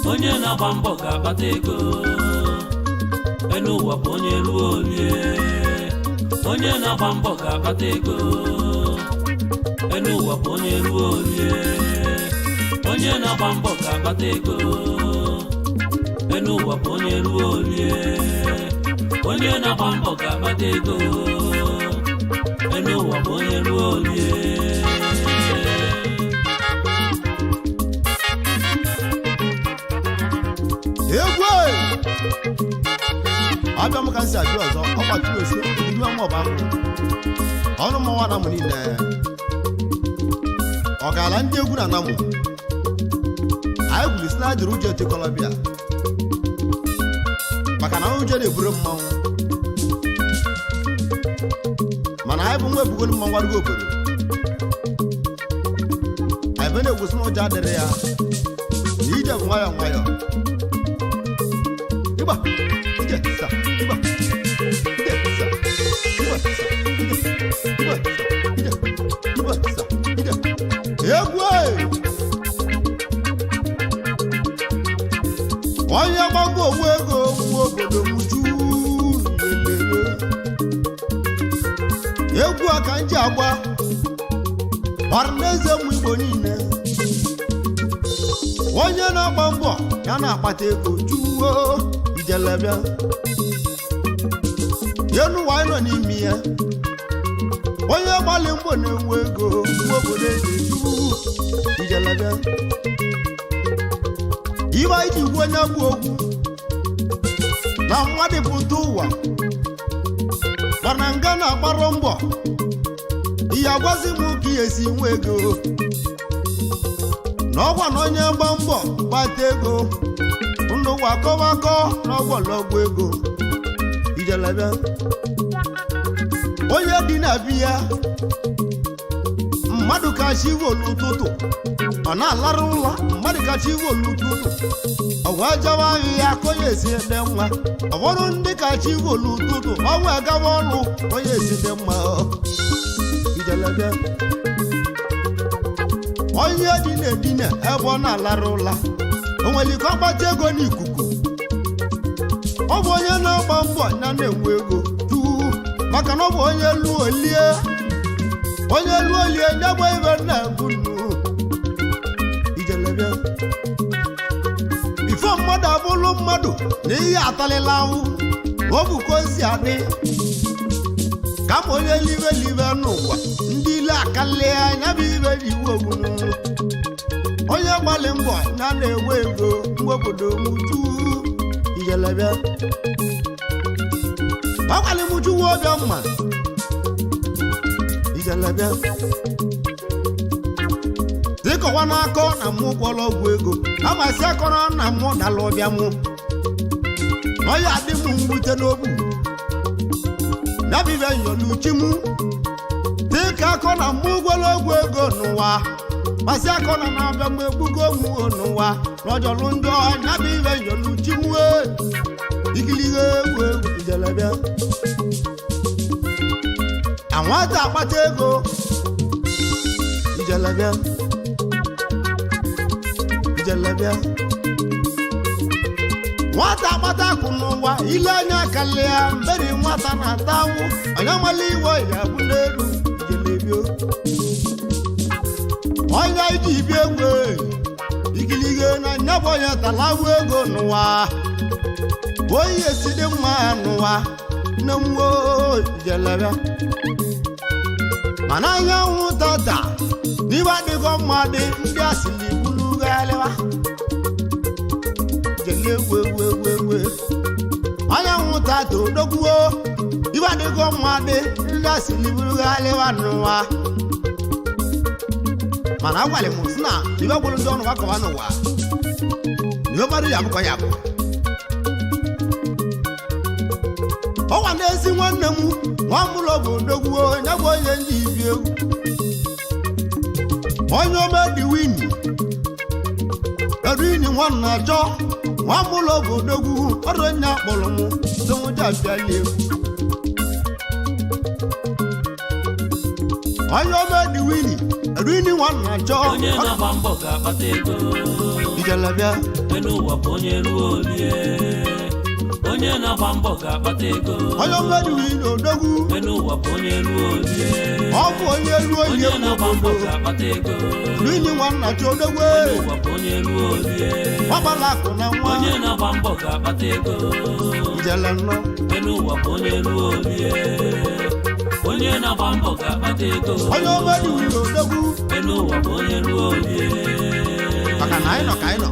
Onye na-agba mbọ ga-akpata ego. Elu ụwa bụ onye ruo olie. Onye na-agba mbọ ga-akpata ego. Elu ụwa bụ onye ruo olie. Onye na-agba mbọ ga-akpata ego. Elu ụwa bụ onye ruo olie. Onye na-agba mbọ ga-akpata ego. Elu ụwa bụ onye ruo olie. Egwu abịa m ka m si abịa ọzọ. Ọ gbatụrụ osi ihu ọnwa ọba akwụ ọnụ mmanwa na amụ niile. Ọ gaala ndị egwu na anamụ anyị gwuru si na ajụrụ ụjọ etekọlọbịa maka na ụjọ na-eburu mmanwụ, mana anyị bụ nwa ebugolu mmanwụ arụgo obodo anyị be na-egwusi na ụjọ adịrị ya na ije bụ nwayọọ nwayọọ. Ịgba ije sa, ịgba ije sa, ịgba sa ije, ịgba sa ije, ịgba sa ije. Egwu e! Onye gbago onwe ego nwa obodo m juu lelele. Egwu a ka m ji agba ọra n'eze ụmụ Igbo niile. Onye na-agba mbọ ya na-akpata ego juo ijelebịa enu ụwa anyị nọ n'ime ya. Onye gbalị mbọ na-enwe ego nwa obodo eze juu ijelebịa. Ibe anyị ji gwu onye bụ okwu na mmadụ pụta ụwa mana nga na-agbarụ mbọ ihe agwazi m ka ihe si nwe ego na ọgwa na onye gba mbọ gbata ego ndụ ụwa akọwakọ na ọgwọlọgwụ ego ijelebịa. Onye dị na bi ya mmadụ kacha iwolu ụtụtụ ọ na-alarụ ụlọ, mmadụ kacha iwolu ụtụtụ ọgwa ajawa ahịhịa ka onye esi dị mma. Ọ bụrụ ndị kacha iwolu ụtụtụ ọnwa agawa ọrụ onye esi dị mma ijelebịa. Onye dị na-edina ebe ọ na-alarụ ụla o nwere ike ọkpata ego n'ikuku. Ọ bụ onye na-agba mbọ ya na-enwe ego tuu maka na ọ bụ onye luo lie, onye luo lie nyagba ibe na-egbu nnu ijelebịa. Bifo mmadụ abụlụ mmadụ na ihe atalịla ahụ ọ bụ ka o si adị kama onye libe libe n'ụwa ndị ile akalia anya bụ ibe ji iwu ogbunu. Onye gbalị mbọ ya na-enwe ego mgbe obodo muchu ijelebịa ọgbalị muchu nwa ọbịa mma ijelebịa dịkọwa n'akọ na mụ gwọrọ ọgwụ ego amasị akọrọ na mụ dala ọbịa mụ na ọya adị m mwute n'obu nabibe nyoluchi mụ dịka akọ na mụ gwọrọ ọgwụ ego n'ụwa masị akọ na na-abịa m egbugo mụ n'ụwa n'ọjọlụ njọ nabibe nyoluchi mụ ikilihe egwu egwu ijelebịa. Anwata akpata ego ijelebịa ijelebịa. Nwata akpata akụ n'ụwa ile anya kalịa mberi nwata na-ata awụ onye mala iwe ya bụ n'elu ijelebio. Onye iji bi egwe ikilige na nyabụ onye talawụ ego n'ụwa onye esi dị mma n'ụwa nne m ijelebịa. Mana anyanwụ tata n'ibe adịghọ mma dị ndị asịrị bulugharịwa jele egwu egwu egwu egwu. Anyanwụ tata odogwuo ibe adịghọ mma dị ndị asịrị bulugharịwa n'ụwa. Mana agwalị m sị na ibe gwụrụ ndị ọnụ gbakọwa n'ụwa na ibe mmadụ ya abụkọ ya bụ ọnwa na-esi. Nwanne m nwa mụlọ bụ odogwuo onye bụ onye ndị ibi egwu onye omediwini erini nwanna achọ. Nwa mụlọ bụ odogwu ọrụ onye akpọrọ m sonwụjabịala egwu onye omediwini erini nwanna achọ. Onye na-agba mbọ ga-akpata ego. Ijelebịa. Elu ụwa bụ onye ruo olie. Onye na-agba mbọ ga-akpata ego. Onye omediwini odogwu. Elu ụwa bụ onye ruo olie. Ọ bụ onye ruo Onye onye na-agba mbọ ga-akpata ego. Rini nwanna achọ odogwu. Elu ụwa bụ onye ruo olie. Nwagbala akụ na nwa. Onye na-agba mbọ ga-akpata ego. Ijele nnọọ. Elu ụwa bụ onye ruo olie. Onye na-agba mbọ ga-akpata ego. Onye omediwini odogwu. Elu ụwa bụ onye ruo olie. Maka na anyị nọ ka anyị nọ.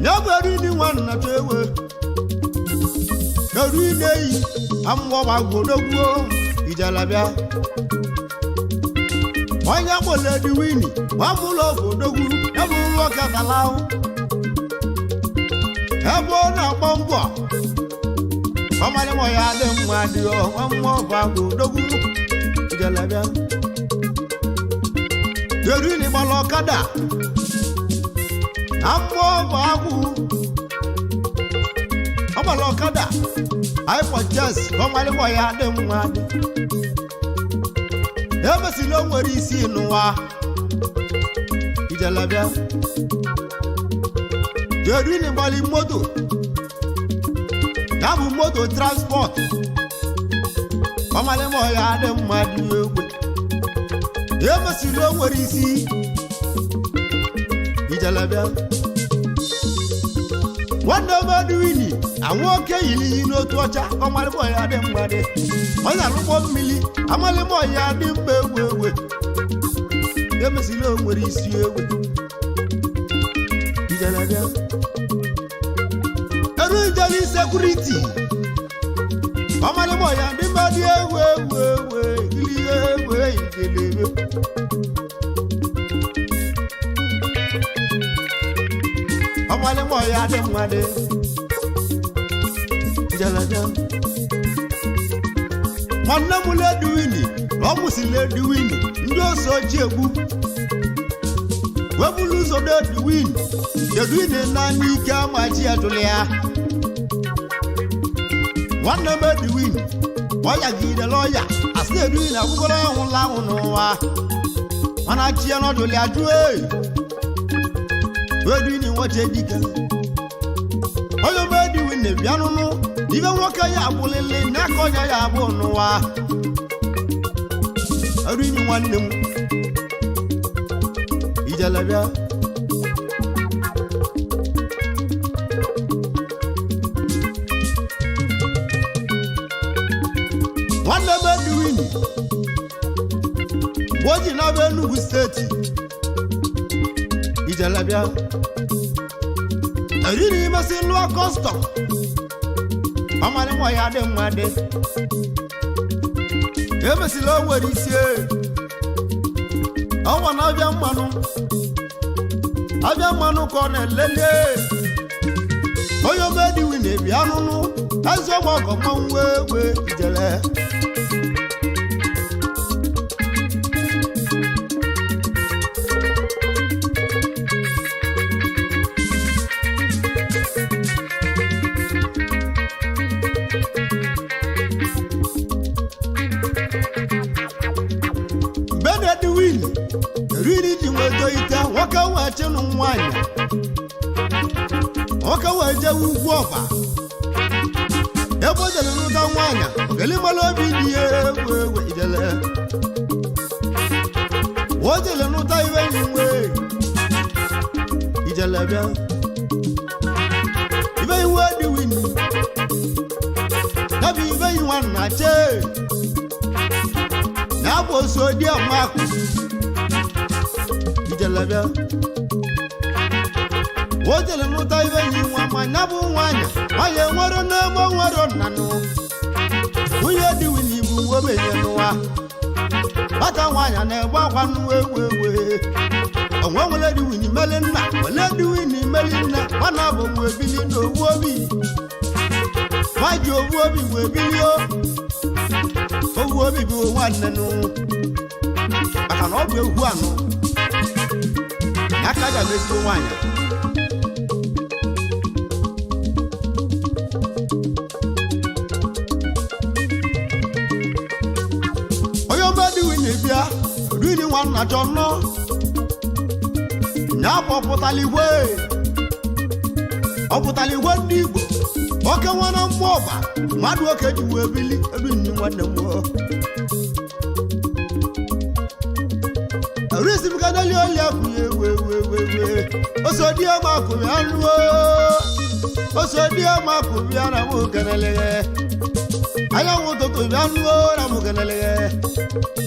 Nye bụ erini nwanna chọ ewe eru ile yi amụọgbagwodogwuo ijelabịa onye kpọlediwini nwamụlọ obodogwu ebe nwoke talahụ ebe ọ na-agba mbọ ọmalịmọ ya dị mma dị ọnwamụọgbagwodogwu ijelabịa erini gbara ọkada na mmụọ bụ agwụ ọgbara ọkada ipọjes ọmalịmọ ya dị mma dị emesila o nwere isi n'ụwa ijelabịa jerini gbali moto ya bụ moto transport ọmalịmọ ya dị mma dị egwu emesila o nwere isi ijelabịa. Nwanne m Edwini anwụ oke yiri iyi n'otu ọcha ọmalịmọ ya dị mma dị ọ na-arụgbọ mmiri amalịmọ ya dị mma egwu egwe emesila o nwere isi egwe ijelabịa eru ijele sekuriti ọmalịmọ ya dị mma dị egwu egwu egwu ili egwu ijelebe ọmalịmọ ya dị mma dị ijelabịa. Nwanne m lediwini na ọ mụsị lediwini ndị ose ojii egbu wee buru ụzọ lediwini edwini n'anya ike amachi ya jụrụ ya. Nwanne m ediwini ọya gidere ọya asị na edwini akwụkwọrọ ahụla ahụ n'ụwa mana chi ya nọjụrụ ya jụọ ee edwini nwoche dike onye ome ediwini bịanụnụ ibe nwoke ya abụlịlị n'aka ọnya ya abụ n'ụwa erini nwanne m ijelebịa. Nwanne m ediwini mgbe o ji naba Enugu steeti ijelebịa erini imesị lụọ kọstọm ọmalịmọ ya dị mma dị emesila o nwere isi ọnwa na abịa mmanụ abịa mmanụ ka ọ na-elele onye omediwi na-ebi anụnụ eze ọgba ọgọ mmanwụ egbe ijele. Benediwin eriri ji nweta ite nwoke wee chịnụ nwaanyị. Nwoke wee jewe ugwu ọba ebe o jere lụta nwaanyị ogelimala obi dị ya egwu egwu ijele. O jere lụta ibe enyi nwe ijele bịa ibe iwe dị wini ya bụ ibe yi nwanna chee ya bụ oso di ọmakụ ijele bịa. O jere lụta ibe yi nwa ma ya bụ nwaanyị nwaanyị enwero n'egbe nwero nnanụ nwunye dị wini bụ nwobenye n'ụwa nwata nwaanyị na-egbe akwa nnu ewu ewu onwe nwere dị wini meli nna wele dị wini meli nne nwana bụ nwe bili n'owu obi nwa ji owu obi wee bilie owu obi bụ nwanne nụ maka na ọ bụ ewu anụ ya ka ga ezigbo nwaanyị. Onye ọma dị wini bịa rini nwanna chọ nnọọ ya bụ ọpụtala igwe ọpụtala igwe ndị Igbo oke nwana mmụọ ọba mmadụ oke ji wee bili ebe nni nwanne m risibikaneli oli akwụghị ewu ewu ewu ewu osodioma akụbi anụ osodioma akụbi na mụ keneleghe anyanwụ ụtụtụ bịa nụọ na mụ keneleghe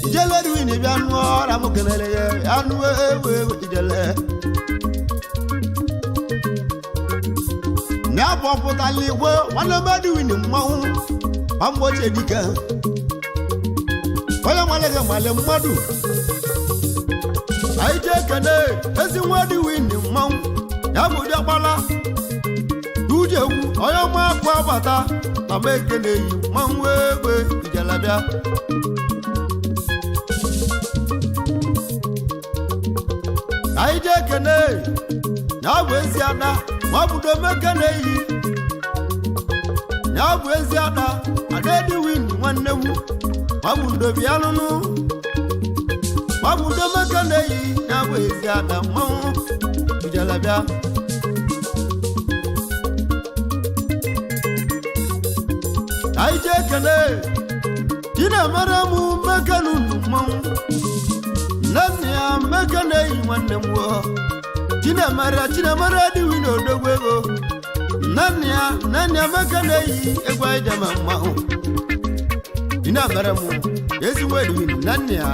ijele ruin bịa nụọ na mụ keneleghe anụ ewu ewu ijele na-abụ ọpụtala igwe nwanne mmadụ wini mmanwụ ma mgbe ochie dike onye nwale gị male mmadụ anyị jee kene ezi nwa dị wini mmanwụ ya bụ diọkpala ujegwu onye ọma akụ abata na m ekene yi mmanwụ egbe ijelabịa. Anyị jee kene ya bụ ezi ada ma ọ bụ domekene yi ya bụ ezi ada adediwin nwanne m ma bụ ndobi anụnụ ma bụ domekene yi ya bụ ezi ada mmanwụ ijelabịa. Anyị jee kene chinemere m mmekene unu mmanwụ nne nna ya mmekene yi nwanne m woo chinemere chinemere dịwi na odogwu ego nne nna ya nne nna ya mmekene yi egwu anyị jema mmanwụ chinemere m ezigbo ediwi nne nna ya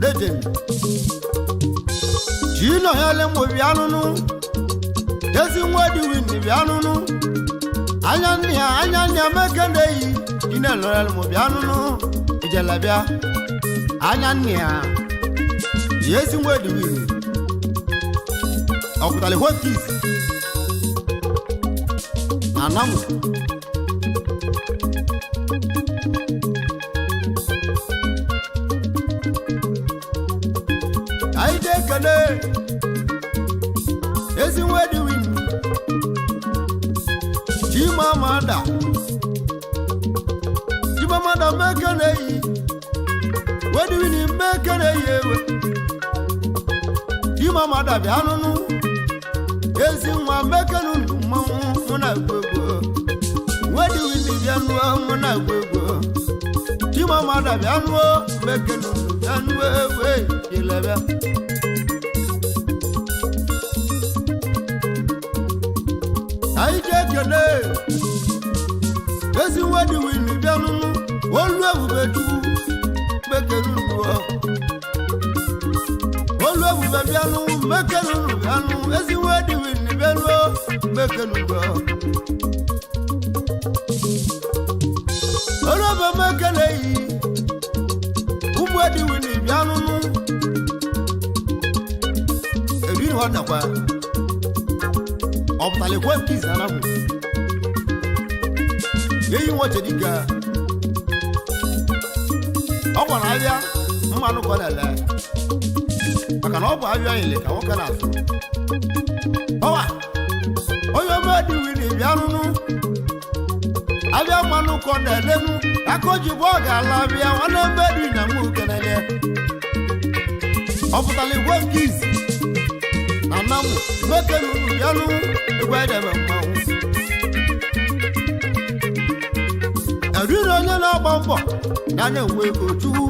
dejen chino ya le mụ bịa nụnụ ezi nwa ediwi bịa nụnụ anya nna ya anya nna ya mmekene yi chinemere m bịa nụnụ ijele bịa anya nna ya ezi nwa ediwi ọpụtara hokis na anamụ. Anyị jee kene ezi nwa ediwin chimamada chimamada mekene yi wediwin mekene yi ewe chimamada bịa nụnụ ezi nwa mekenu mmanwụ mụ na gbogbo wediwin bịa nụọ mụ na gbogbo chimamada bịa nụọ mekenu bịa nụọ ewe ilebịa. Anyị jee kene ezi nwa ediwin bịa nụnụ olu ebube chukwu mekenu nụọ olu ebube bịanụ mekenu bịanụ ezi nwa ediwin bịanụ mekenu bịa olu ebe mekene yi ụmụ ediwin bịanụ ebiri ọ dakwa ọpụtala ekwe nke izu anahụ eyi nwa chedika ọ gwara ahịa mmanụ ka ọ na-ele maka na ọ bụ ahịa ile ka nwoke na-azụ ọwa onye ọma ediwin bịa nụnụ abịa mmanụ ka ọ na-elenu aka o ji bụ ọ ga-ala bịa nwanne mbe dị na nwa ukenele ọ pụtara igwe nke izi na Namụ mekere unu bịanụ egwu edeme mmanwụ. Eriri onye na-agba mbọ ya na-enwe ego chukwu,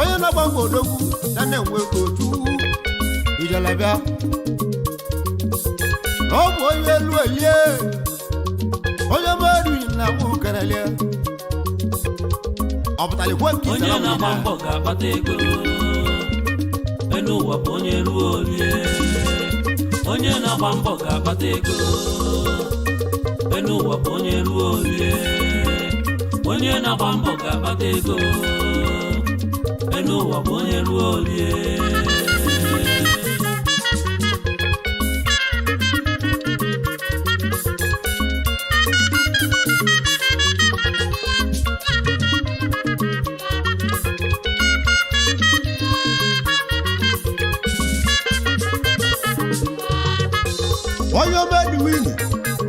onye na-agba mbọ odogwu ya na-enwe ego chukwu. Ijelebịa na ọ bụ onye elu elie, onye meriri na mụ kerelie. Ọ pụtara ikwe nke Onye isara na-agba nwunye. mbọ ga-akpata ego. Enu ụwa bụ onye ruo olie. Onye na-agba mbọ ga-akpata ego. Enu ụwa bụ onye ruo olie. Onye na-agba mbọ ga-akpata ego. Enu ụwa bụ onye ruo olie. Onye obediwini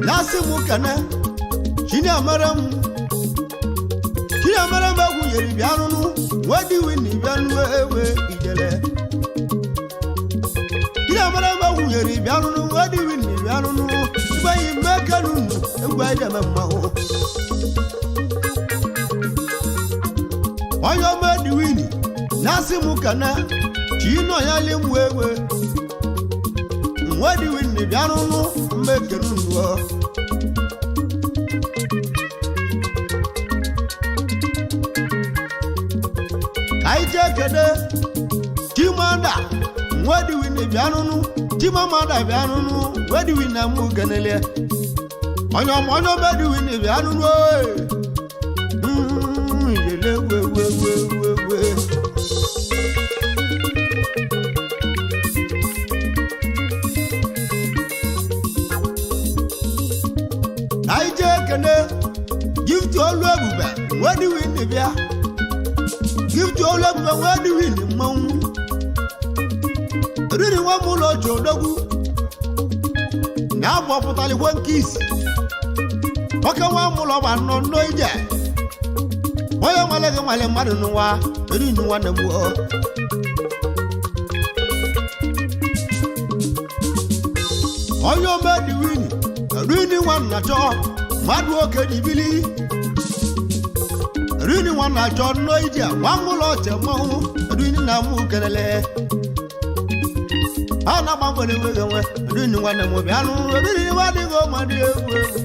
na-asị m kene Chinyamere m, Chinyamere m egwu nyere bịanụnụ wediwini bịanụ ewe ijele. Chinyamere m egwu nyere bịanụnụ wediwini bịanụnụ igbeghị mmekenunu egwu edeme mmanwụ. Onye obediwini na-asị m kene Chinọnyali m ewe nwediwini bịanụnụ mmekenunu. Ka anyị jee kede Chimamanda nwediwini bịanụnụ, Chimamanda bịanụnụ nwediwini na mụ kenelie. Onye ọma, onye omediwini bịanụnụ ee. Yele we we we we we. Ka anyị jee kene Gift Olu Ebube nwediwini bịa. Gift Olu Ebube nwediwini mmanwụ riri nwa m ụlọ ji odogwu na-agbapụtara igwe nke isi nwoke nwa m ụlọ ma nọ nnọọ ije onye nwale gị nwale mmadụ n'ụwa eri nwanne m o. Onye omediwini rini nwanna chọọ mmadụ oke dibili rini nwanna chọọ nnọọ ije nwa m ụlọ ọchị mmanwụ rini na mụ kelele a na-agba mbọ na-enweghị enwe rini nwanne m bịanụ rini nwa adịghị ọmadị egwu egwu.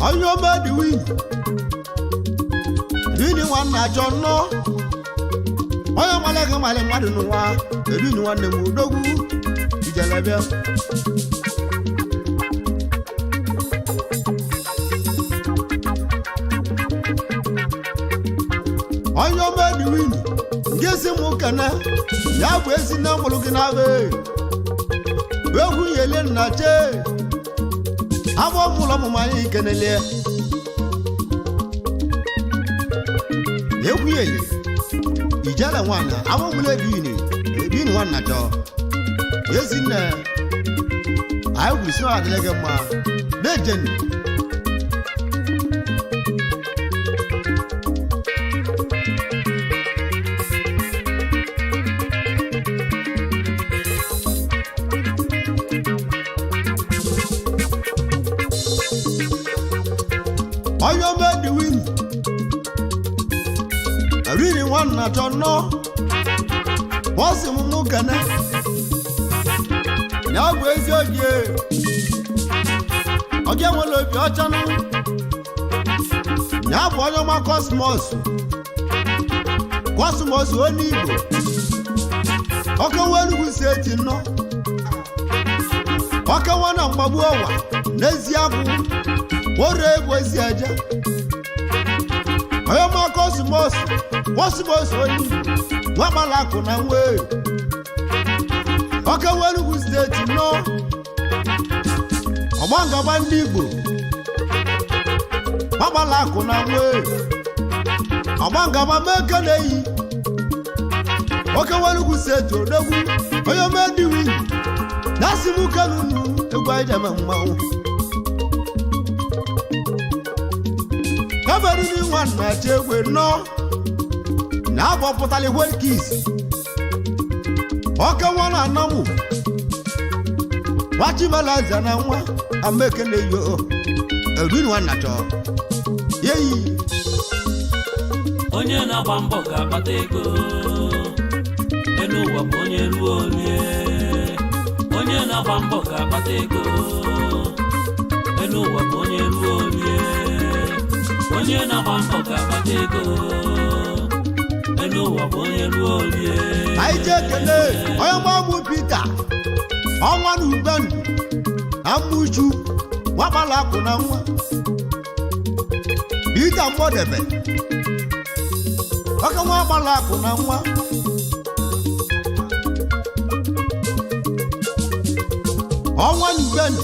Onye omediwini rini nwanna chọọ nnọọ onye nwale gị nwale mmadụ n'ụwa rini nwanne m odogwu ijelebịa. Onye omediwini nke si m kene ya bụ ezi na mkpụrụ gị na-abụ egwu yele nna chee afọ mụlọ ọmụmụ anyị kenelie egwu yele ijele nwana afọ mụlọ ebini ebini nwanna chọọ ezi nne anyị kwuru si na ọ adịla gị mma na-ejeni. Onye omediwini riri nwanna chọ nnọọ wọ́n sì mú mú kẹ́nẹ́ ya bụ ezi oge oge nwere obi ọchanụ ya bụ onye ọma kọsmọs kọsmọs onye Igbo oke nwa Enugu si eti nnọọ oke nwa na mgbagbu ọwa n'ezi akwụ wore egwu ezi eje onye ọma kọsmọs kọsmọs onye Igbo nwa gbara akụ na nwa oke nwa Enugu steeti nnọọ ọgbangaba ndị Igbo gbagbala akụ na nwa ọgbangaba meke na-eyi oke nwa Enugu steeti odogwu onye omediwi na-asị m kenunu egwu anyị jeme mmanwụ kaberiri nwanna chi egwe nnọọ na-agbọpụtala igwe nke isi. Ọka nwa na anamụ nwachimalaeze na nwa amekene yo Edwin nwanna chọọ yeyi. Onye na-agba mbọ ga-akpata ego. Elu ụwa bụ onye ruo olie. Onye na-agba mbọ ga-akpata ego. Elu ụwa bụ onye ruo olie. Onye na-agba mbọ ga-akpata ego. Elu ụwa bụ onye ruo olie. Anyị jee kelee onye mgbamụ Pita ọnwa na ubendu amuchu nwakpala akwụ na nwa Pita Mgbọdebe oke nwa agbala akwụ na nwa ọnwa na ubendu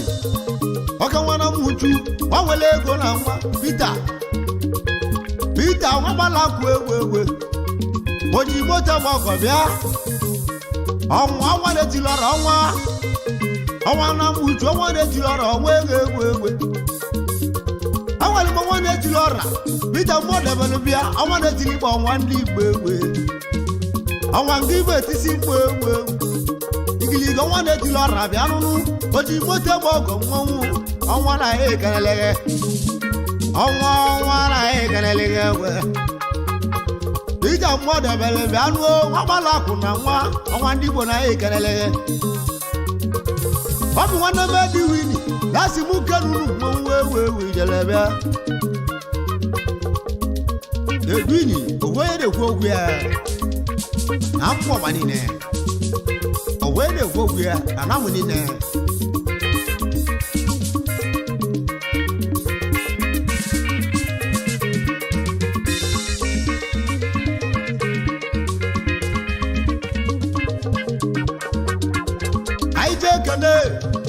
oke nwa na mmuchu nwa nwere ego na nwa Pita Pita nwagbala akwụ egwu egwu oji moto gbakọ bịa ọnwa ọnwa na-etili ọrọ ọnwa ọnwa na mkpuchi ọnwa na-etili ọrọ ọnwa ego egwu egwu enwere m ọnwa na-etili ọra Pita Mgbọdebelu bịa ọnwa na-etili ikpe ọnwa ndị Igbo egwu ọnwa nke Igbo etisi mkpu egwu egwu igiliga ọnwa na-etili ọra bịa nụnụ oji moto gba ọgọ mmọnwụ ọnwa na ekeneleghe ọnwa ọnwa na ekeneleghe egwe Pita Mgbọdebelu bịa nụọ nwa gbala akwụ na nwa ọnwa ndị Igbo na ekeneleghe ọ bụ nwanne m edi wini ya si mụ keruru mmanwụ ewu ewu ijele bịa Edwini onwe na-ekwu okwu ya na mkpọba niile onwe na-ekwu okwu ya na namụ niile. Anyị jee kene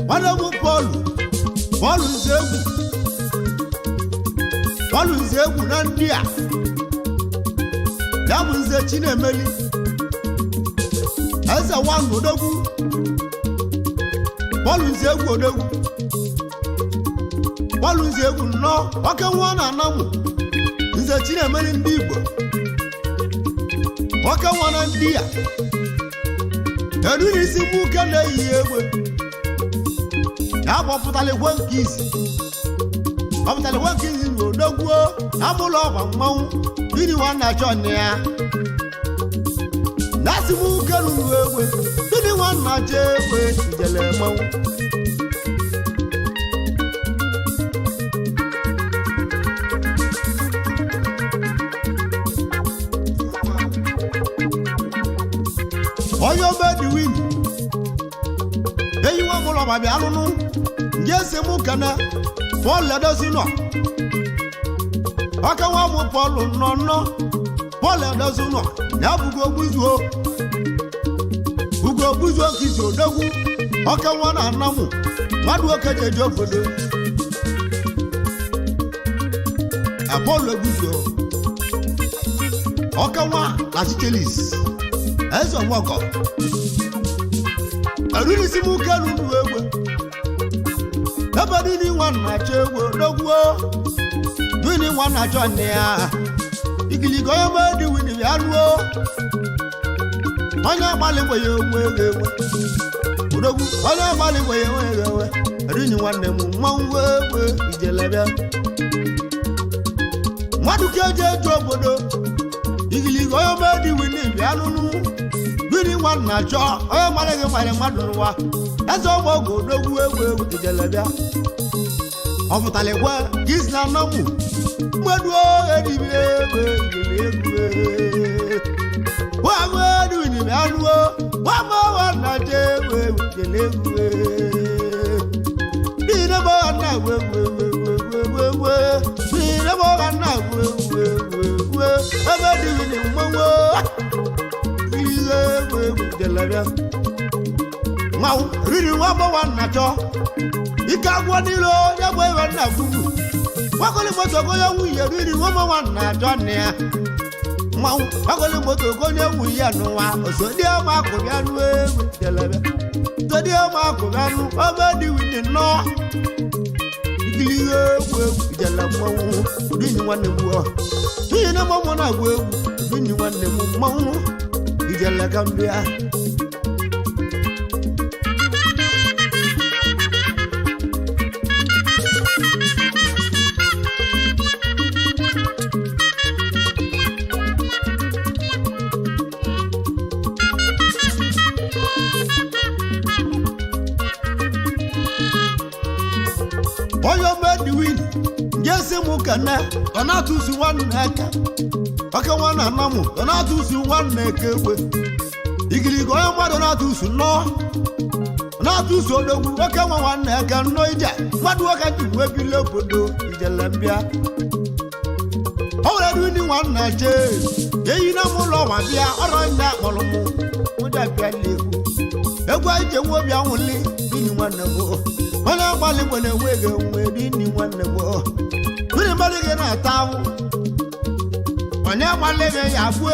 nwanne m Pọlụ Pọlụ Nzegwu Pọlụ Nzegwu na ndị a ya bụ Nze Chinemeli eze nwanne odogwu Pọlụ Nzegwu odogwu Pọlụ Nzegwu nnọọ oke nwa na anamụ Nze Chinemeli ndị Igbo oke nwa na ndị a eriri isi mụ uke na-eyi egbe ya bụ ọpụtala ekwe nke izi ọpụtala ekwe nke izi na odogwuo na mụlọ ọgba mmanwụ biri nwanna chọ nne ya na-asị m uke ruru egbe biri nwanna chọ egbe ijele mmanwụ. Onye obe dị win eyi nwa mụlọ ma bịa alụnụ nje si mụ kene Pọl edozi nọ ọka nwa mụ Pọl nọ nọ Pọl edozi nọ ya bụgo ogbuzuo ugo ogbuzuo ka isi odogwu ọka nwa na anamụ mmadụ oke ji eji obodo Pọl egbuzuo ọka nwa na Sitelis eze ọgbọgọ erurisi m uke ruru egbe ebe niile nwa na-achọ egbe dogwuo niile nwa na-achọ nne ya igiliga onye medi wini ya ruo onye agbalị gbe ya onwe ego egbe odogwu onye agbalị gbe ya onwe ego egbe rini nwanne m mmanwụ egbe ijelebịa mmadụ ka eji eju obodo igiliga onye medi wini bịa nụnụ mmiri nwa nna chọọ onye mara gị mara mmadụ n'ụwa eze ọgba oge odogwu egwu egwu ijelebịa ọ pụtara ekwe ka isi na anamụ mgbedu eribiri egwu ijele egwu nwagụ eribiri bịa ruo nwagụ nwa nna chọọ egwu egwu ijele egwu niile bụ ọha nna egwu egwu egwu egwu egwu egwu niile bụ ọha nna egwu egwu egwu egwu ebe dị wini mmanwụ ile egwu egwu jelebịa nwa riri nwa gbọwa nna chọọ ike agwọ niile onye bụ ebe nna gburu nwagoli moto gonye nwunye riri nwa gbọwa nna chọọ nne ya mmanwụ nwagoli moto gonye nwunye ya n'ụwa osodiọma akụbịa nụ egwu jelebịa sodiọma akụbịa nụ ebe dị wini nnọọ ikili ihe egwu egwu ijele mmanwụ rinyi nwanne m gwuo n'ihi na mmanwụ na-agụ egwu rinyi nwanne m mmanwụ ijele ka m bịa. Onye omediwin jesi mụ kene Donatus nwanne eke oke nwanne anamụ Donatus nwanne eke egbe igirigi onye mmadụ Donatus nnọọ Donatus odogwu oke nwa nwanne eke nnọọ ije mmadụ nwoke ji wee bili obodo ijele mbịa. O nwere edwin nwanne jee eyi na m ụlọ nwa bịa ọrọ nne akpọrọ m ụja bịa egwu egwu anyị ji enwe obi anwụli dini nwanne m onye agbalị mgbe na-enwe gị enwe dini nwanne m mmiri mmadụ gị na-ata ahụ onye agbalị gị ya abụ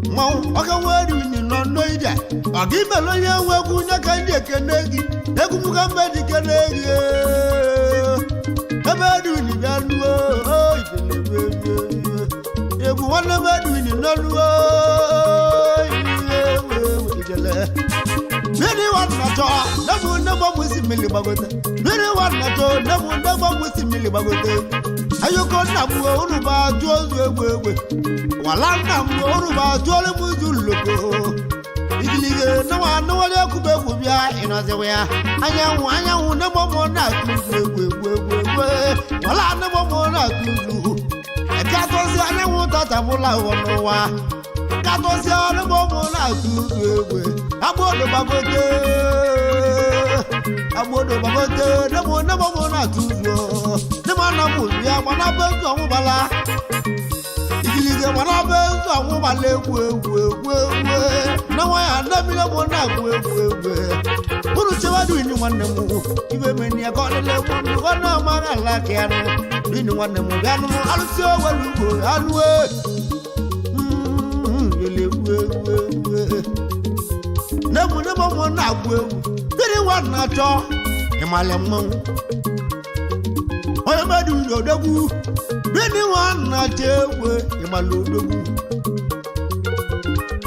mmanwụ oke nwe rini nọ n'ije ọ gị mere onye nwe egwu nye ka ndị ekene gị egwu m ka mbe dị kene gị ebe rini bịa nuo egwu nwanne m edwin nọ nuo ijele mmiri nwanna chọọ nne m nne m ọmụ isi mmiri gbagote mmiri nwanna chọọ nne m nne m ọmụ isi mmiri gbagote ayoko nna m unu ba jụọ ozu egwu egwe wala nna m unu ba jụọrọ m ụzụ loko igilige nawa anụwale ekwube egwu bịa ịnọziwa ya anyanwụ anyanwụ nne m ọmụ na-atụ ụzụ egwu egwu egwu egwu wala nne m ọmụ na-atụ ụzụ ekatọzi anyanwụ tatabụla ụwa n'ụwa katọzi nne m ọmụ na-atụ ụzụ egwe agbódò gbagote agbódò gbagote nne m nne m ọmụ na-atụ ụzụ nne m ana m ya gbana be nzu ọnwụbala igilige gbana be nzu ọnwụbala egwu egwu egwu egwu na nwa ya nne mmiri mụ na-agwụ egwu egwu unu chebadu ini nwanne m ibe meni ya ka ọ dịla egwu nnukwu na amaghị ala ka ya nụ ini nwanne m bịa nụ alụsị owelu ugbo anụ e egwu egwu egwu nne m nne m mụ na-agwụ egwu gịnị nwa na-achọ ịmalị mmanwụ onye mmadụ iri odogwu gịnị nwa na-achọ egwu ịmalị odogwu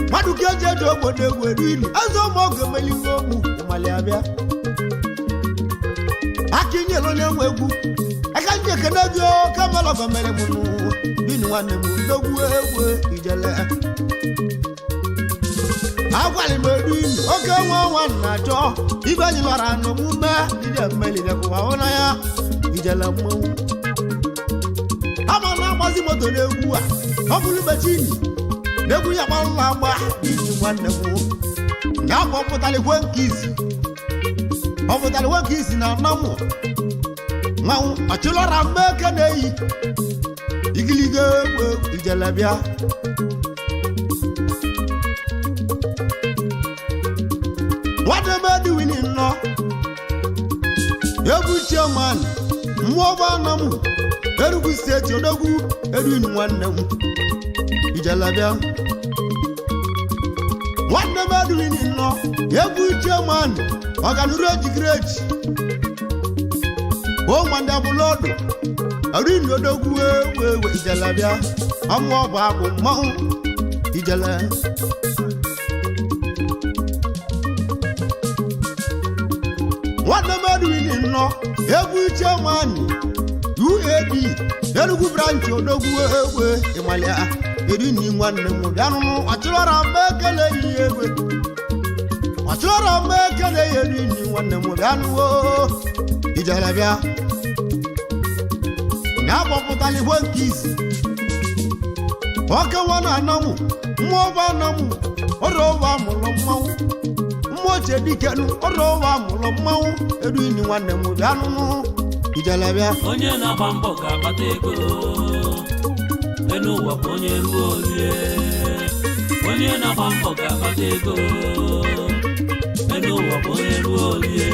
mmadụ ka eji eji obodo egwu eru ili eze ụmụ oge meliwe ogbu ịmalị abịa aka inyere onye nwe egwu aka nji ekene gị oke melọgọ mere m nụ bini nwanne m odogwu egwu ijele agwalị m eru ili oke nwe nwa na-achọ ibe anyị lọra n'omume ije mmelidekwa hụ na ya ijele mmanwụ ama na-agbazi moto n'egwu a ọ bụrụ mechini n'egwu ya gbalụla agba iji nwanne m ya bụ ọpụtara ikwe nke izi ọpụtara ikwe nke izi na anamụ mmanwụ ọchịlọra mgbe eke na-eyi igiliga egwu ijele bịa nwanne m edwin nnọọ egwu chairman mmụọ bụ anamụ Enugu steeti odogwu edwin nwanne m ijele bịa nwanne m edwin nnọọ egwu chairman ọganuru ejigireji o nwanne abụla ọdụ edwin odogwu ewu ewu ijele bịa ọmụ ọbụ abụ mmanwụ ijele nwanne m edwin nnọọ egwu chairman uab Enugu branch odogwu egwe ịmalịa erini nwanne m bịanụnụ ọchịrọra mgbe ekele yi egwe ọchịrọra mgbe ekele ya erini nwanne m bịanụwo ijere bịa na agbapụtala igwe nke izi oke nwa na anamụ mmụọ bụ anamụ ọrụ ụwa amụlọ mmanwụ mmụọ ochie dikenu ọrụ ụwa amụlọ mmanwụ erini nwanne m bịanụnụ ijele bịa Onye na-agba mbọ ga-akpata ego elu ụwa bụ onye ruo orie. Onye na-agba mbọ ga-akpata ego elu ụwa bụ onye ruo orie.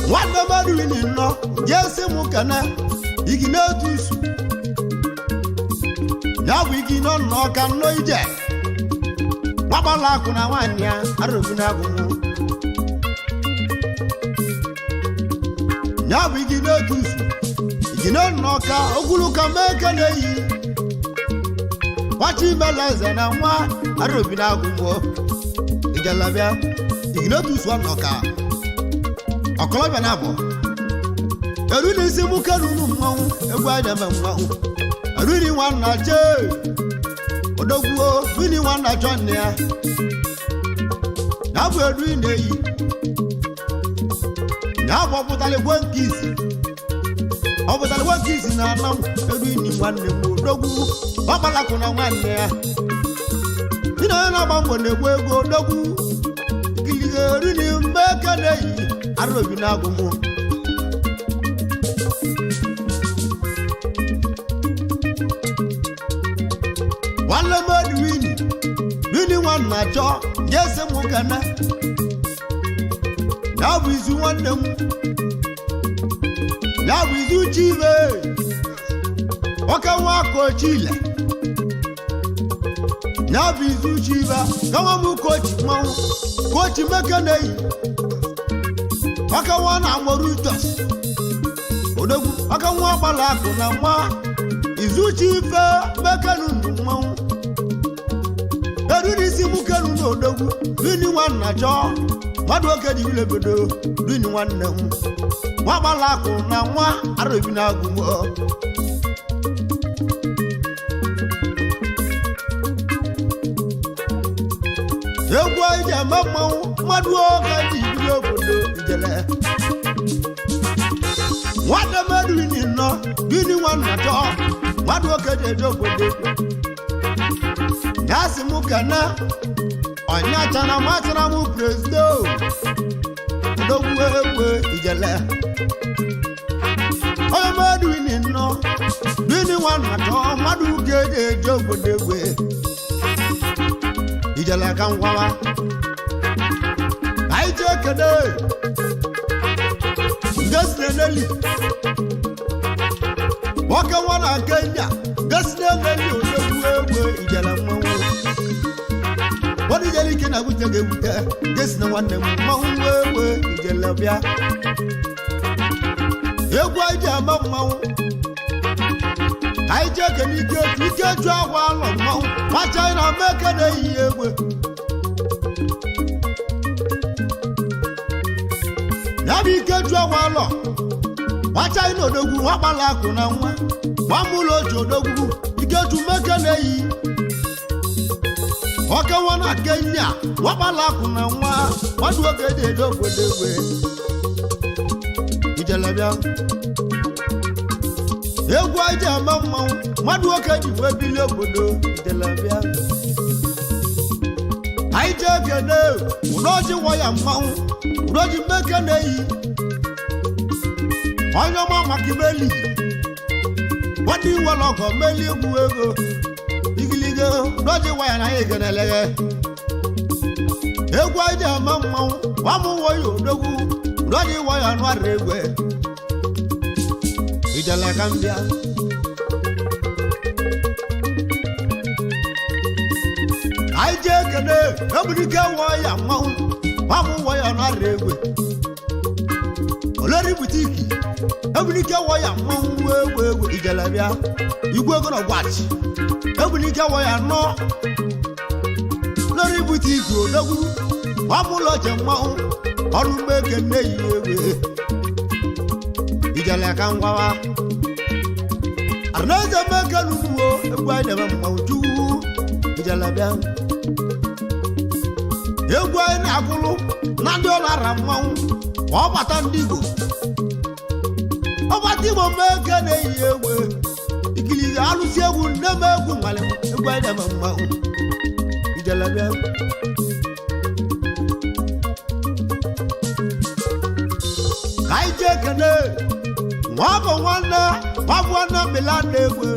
nwanne m edwin nnọọ jesi m kene igi n'otu isu ya bụ igi nọ nnọọ ka nnọọ ije nwagbala akụ na nwaanyị ya arụbi na agụ mụ ya bụ igi n'otu isu igi nọ nnọọ ka ogwulu ka mee ke na-eyi Nwachibeleze na nwa arobi na agụmọ ijelabịa ignotus ọnọka ọkọlọbịa na abọ eru n'isi mụ keruru mmanwụ egwu anya me mmanwụ eriri nwanna chee odogwuo bini nwanna chọ nne ya na bụ eru ị na-eyi na abụ ọpụtaligwe nke izi ọpụtaligwe nke izi na anam eru ini nwanne m odogwu ọkpalakụ na nwanne ya ị na onye na-agba mbọ na-egbu ego odogwu ikiliga erini mgbe eke na-eyi arobi na agụmụ nwanne m edwini bini nwanna chọ nye sị m kene ya bụ izu nwanne m ya bụ izu chibe oke nwa aka ochile ya bụ izu chibe gawa m kochi mmanwụ kochi meke na-eyi oke nwa na-amụrụ utos odogwu oke nwa gbara akụ na nwa izuchi ife mekenu ndụ mmanwụ eriri isi mụ kenu na odogwu rini nwanna chọọ mmadụ oke dị ilegodo rini nwanne m nwa gbara akụ na nwa arobi na agụmọ egwu anyị ji eme mmanwụ mmadụ oge dị ibili obodo ijele nwanne m eriri nọ bini nwanna chọọ mmadụ oke ji eje obodo ya sị m kene ọnya chara m achara m prezdo odogwu egwe ijele onye m eriri nọ bini nwanna chọọ mmadụ oke ji eje obodo egwe ijele ka ngwawa anyị jee kene ngesineneli nwoke nwa na kenya ngesineneli odogwu egwe ijele mmanwụ wọ́n ijele ike na gwute ga-egwute gesina nwanne m mmanwụ egwe ijele bịa egwu anyị ji ama mmanwụ anyị jee kene ike etu ike etu agwa alọ mmanwụ ma china meke na-eyi egwe ya bụ ike ju agwa alọ nwa china odogwu nwa gbala akụ na nwa nwa mụlụ otu odogwu ikeju meke na-eyi oke nwa na kenya nwa gbala akụ na nwa nwadụ oge dị edo obodo egwe ijelebịa egwu anyị ji ama mmanwụ mmadụ nwoke ji wee bilie obodo ijelebịa anyị jee kene ụdọji waya mmanwụ ụdọji mmeke na-eyi onye ọma maka imeli nwadị iwere ọgọ meli egwu ego igiligo ụdọji waya na anyị keneleghe egwu anyị ji ama mmanwụ nwamụ waya odogwu ụdọji waya anụ ara egwe ijele ka m bịa anyị jee kene ebulike waya mmanwụ nwamụ waya anụ ara egwe olórí bùtíìkì ebulike waya mmanwụ egwu egwu ijele bịa igwe ego na gwachi ebulike waya nọ lórí bùtíìkì odogwu nwamụlọche mmanwụ ọrụ mgbeke nne yi egwe ijele ka ngwawa arụnaeze meke n'ugbo egwu anyị na-eme mmanwụ chukwu ijele bịa egwu anyị na-akwụlụ na ndị ọlara mmanwụ ma ọ bata ndị Igbo ọbata Igbo meke na-eyi egwu ikili alụsị egwu nne m egwu nwale egwu anyị na-eme mmanwụ ijele bịa ka anyị jee kene nwa bụ nwanne nwa bụ nwanne milano egwe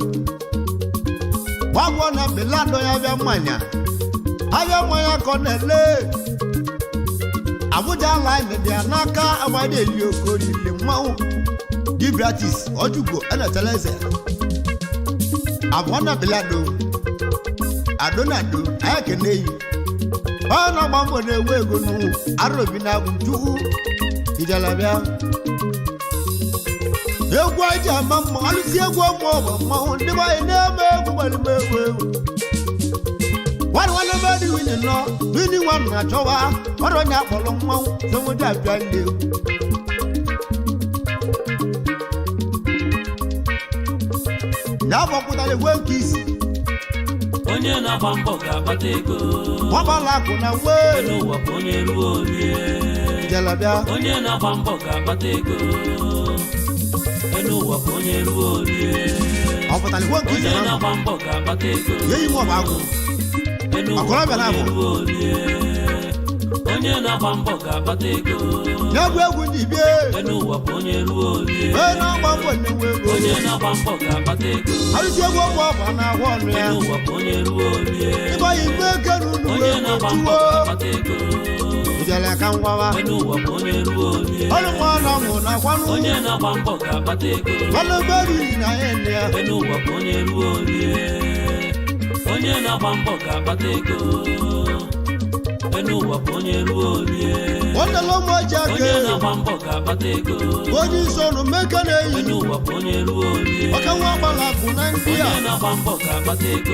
nwa bụ nwanne milano ya bịa mmanya abịa mmanya ka ọ na-ele Abuja line dị ya n'aka agbada eli okorili mmanwụ Gibratis Ojukwu Eneteleze abụọ na milano adonado anyị ekene yi ọ na-agba mbọ na-enwe ego n'ụwa arobi na agwụ chukwu ijelabịa egwu anyị ji ama mma alụsi egwu ọmụ ọgba mmanwụ ndị be anyị na-eme egwu gbalịm egwu egwu Nwanne nwanne be dị wini nọ wini nwa m na-achọwa ọrụ onye akpọrọ mmanwụ sonwede abịa ndị egwu. Ya gbọpụtara egwe nke isi. Onye na-agba mbọ ga-akpata ego. Nwagbala akụ na wee Elu ụwa bụ onye ruo olie. Jelabịa. Onye na-agba mbọ ga-akpata ego. Elu ụwa bụ onye ruo olie. Ọ pụtara igwe nke isi Onye na na-agba mbọ ga-akpata ego. ya ime ọba agwụ. Elu ụwa Akorobịa bụ na-abụ. onye ruo olie. Onye na-agba mbọ ga-akpata ego. Ya egwu egwu ndị bie. Elu ụwa bụ onye ruo olie. Onye na-agba mbọ na-enwe ego. Onye na-agba mbọ ga-akpata ego. Arụsị egwu ọgwụ ọgba na-agwa ọnụ ya. Elu ụwa bụ onye ruo olie. Ịgba ya igwe eke na unu Onye wee na-agba mbọ tuwo. ga-akpata ego. Ijele ka ngwawa. Elu ụwa bụ onye ruo olie. Ọnụ nwa na mụ na kwanụ. Onye na-agba mbọ ga-akpata ego. Ọnụ beri na ya nne ya. Elu ụwa bụ onye ruo olie. Onye na-agba mbọ ga-akpata ego. Elu ụwa bụ onye ruo olie. Ọnụ ụmụ oji aka. Onye na-agba mbọ ga-akpata ego. Onye isi ọnụ mmeke na-eyi. Elu ụwa bụ onye ruo olie. Ọka nwa gbara akụ na ndị a. Onye na-agba mbọ ga-akpata ego.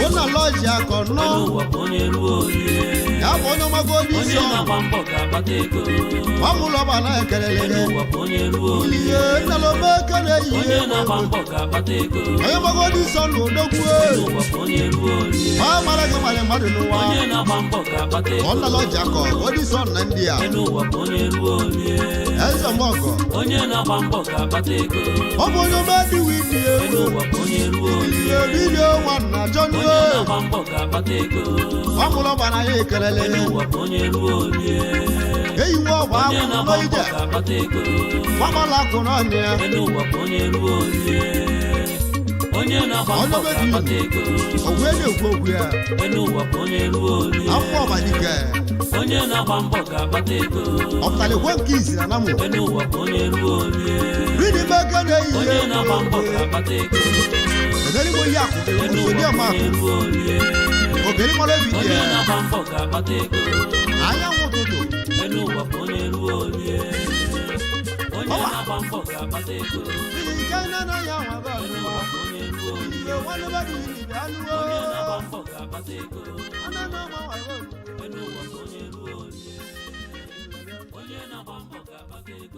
Ụnọ lọji akọ nọ. Elu ụwa bụ onye ruo olie. Ya bụ onye ọmago onye isi Onye ọnụ. na-agba mbọ ga-akpata ego. Ọ mụrụ ọba na ekelele Elu gị. ụwa bụ onye ruo olie. Ihe nnala omeke na-eyi Onye egwu. na-agba mbọ ga-akpata ego. Onye ọmago onye isi ọnụ odogwu. Elu ụwa bụ onye ruo olie. Ma mara gị mara mmadụ n'ụwa. Onye na-agba mbọ ga-akpata ego. Ọ nala ọji akọ onye isi ọnụ na ndị a. Elu ụwa bụ onye ruo olie. Eze mọgọ. Onye na-agba mbọ ga-akpata ego. Ọ bụ onye ome dị windi Elu egwu. ụwa bụ onye ruo olie. Ihe bilie nwa na jọnụ. Onye na-agba mbọ ga-akpata ego. Ọ mụrụ ọba na ya ekelele. Elu ụwa bụ onye ruo olie. Eyi nwa ọgba Onye akwụ na-agba mbọ n'ije. ga-akpata ego. Nwagbala akwụ n'ọnụ ya. Elu ụwa bụ onye ruo olie. Onye na-agba mbọ ga-akpata ego. Ọgwụ e na-ekwu okwu ya. Elu ụwa bụ onye ruo olie. Afọ ọbadike. Onye na-agba mbọ ga-akpata ego. Ọ pụtara ekwe nke izi na namụ. Elu ụwa bụ onye ruo olie. Ridi meke na-eyi Onye egwu. na-agba mbọ ga-akpata ego. Eberigbo ihe akụ Elu osodi ụwa ọma bụ onye akụ. ruo olie. Obere mara obi dị Onye ya. na-agba mbọ ga-akpata ego. Anyanwụ ụtụtụ. Elu ụwa bụ onye ruo olie. Onye Ọwa. na-agba mbọ ga-akpata ego. Ili ike nne na ya nwa ba Elu n'ụwa. ụwa bụ onye ruo olie. Ihe nwanne be dị ili bịa lụọ. Onye na-agba mbọ ga-akpata ego. Anụ na ọma nwa be. Elu ụwa bụ onye ruo olie. Onye na-agba mbọ ga-akpata ego.